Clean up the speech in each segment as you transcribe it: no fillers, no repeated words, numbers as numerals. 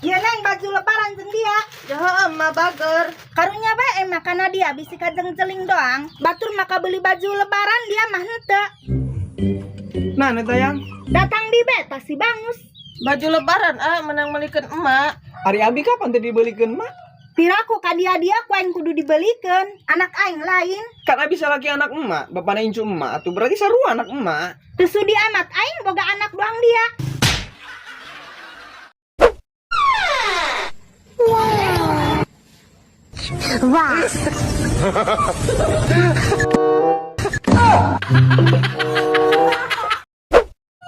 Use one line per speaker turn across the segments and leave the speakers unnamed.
Ieu Neng baju lebaran jeung dia.
Jaha emak bager.
Karunya bae emang kana dia bisi kajengjeling doang. Batur maka beli baju lebaran dia mah henteu.
Nah, eta yang
Datang di beta si Bangus.
Baju lebaran ah menang melikeun emak.
Ari abi kapan teh dibelikeun mak?
Piraku ka dia dia ku aing kudu dibelikeun. Anak aing lain.
Kan abi salaki anak emak, bapana incu emak atuh berarti sarua anak emak.
Teu sudi amat aing boga anak doang dia.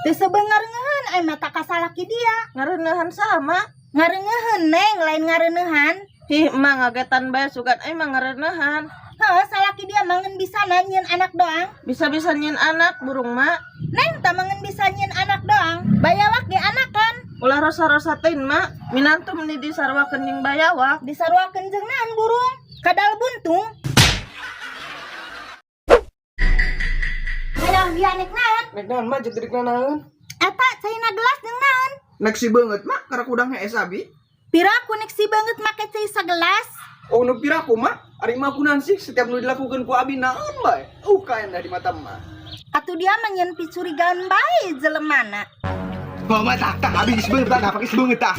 Teu sebengar-ngeuheun aing mah tak kasalaki dia.
Ngareuneuhan sama.
Ngareuneuheun Neng, lain ngareuneuhan.
Hih emak ngagetan bae sugan aing mah ngareuneuhan.
Heuh, salaki dia mangen bisa nyieun anak doang.
Bisa-bisa nyieun anak burung mak.
Neng tah mangen bisa nyieun anak doang. Bayawak ge anakan.
Ulah rosa-rosa teuing mak. Minantu meni disarwakeun jeung bayawak.
Disarwakeun jeung naon burung? Kadal buntung. Hayang dia nek naon?
Nek naon mak jeung rek naon?
Eta caina gelas jeung naon?
Nek si beungeut mak karek udang hees abi.
Piraku nek si beungeut make cai sagelas.
Oh nu piraku mak? Ari mak kunaon sih setiap nu dilakukeun ku abi naon bae? Kaendah di mata emak.
Atuh dia mah nyieun picurigaan bae jelemana.
Oh mak tah tah abi geus beungeut tah pakai beungeut tah.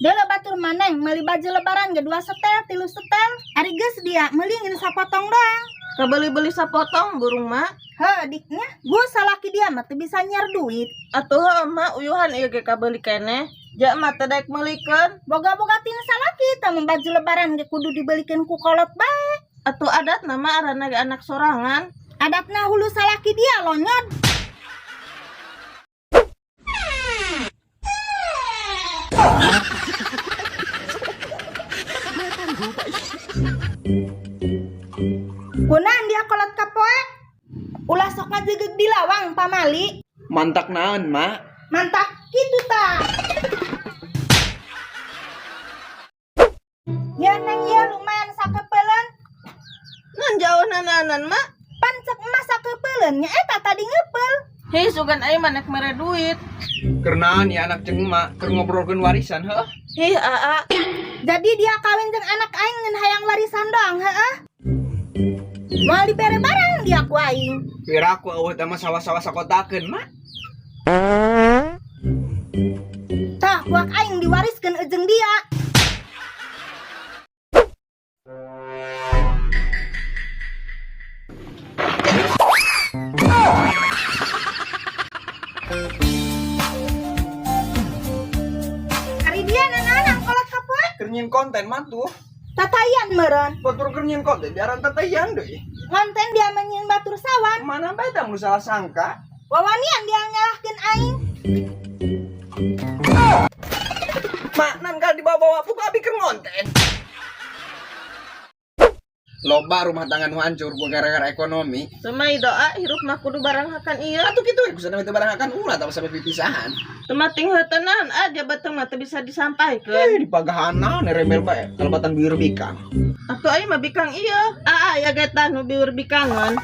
Deuleu batur maneng meuli baju lebaran ge 2 setel, 3 setel. Ari geus dia meuli ngeun sapotong doang.
Kabeli-beli sapotong burung mak.
Heuh diknya, gua salaki dia mah teu bisa nyiar duit.
Atuh heuh emak uyuhan ieu ge kabeli keneh. Ja emak teh daek meulikeun.
Boga-boga tina salaki tah mun baju lebaran ge kudu dibelikeun ku kolot bae.
Atuh adatna mah arana ge anak sorangan.
Adatna hulu salaki dia lonyot. Kunaon dia kolot kapoe? Ulah sok ngajegeg di lawang pamali.
Mantak naon mak?
Mantak kitu tah. Ya Neng ya lumayan sakepeuleun.
Ngan jauh nananan mak.
Pancek emas sakepeuleun nya eta tadi ngepeul.
Hei sugan aing mah nek mere duit.
Keur naon ya anak jeung emak keur ngobrolkeun warisan heuh?
Hih aa.
Jadi dia kawin jeung anak aing ngeun hayang warisan doang heuh. Moal dibere barang dia ku aing.
Piraku eueuh teh mah sawah-sawah sakotakeun mak.
Tah kuak aing diwariskeun jeung dia. Ari dia nananan kolot kapoe?
Keur nyieun konten mah tuh.
Tatayan meureun.
Batur keur nyieun konten biaran tatayan deui.
Konten dia menyieun batur sawan.
Mana bae tah mun salah sangka.
Wawanian dia nyalahkeun aing.
Mak nan kal dibawa-bawa buka abi keur ngonten. Loba rumah tangga nu hancur ku gara-gara ekonomi.
Semai doa hirup mah kudu barang hakan ieu.
Atuh kitu we kusana teu barang hakan ulah tah sampai pipisahan.
Temating heuteunaan aja beteng mah teu bisa disampaikeun.
Dipagahan naon rebel bae kalebatan biur bikang.
Atuh aing mah bikang ieu. Aa ya getan nu biur bikangan.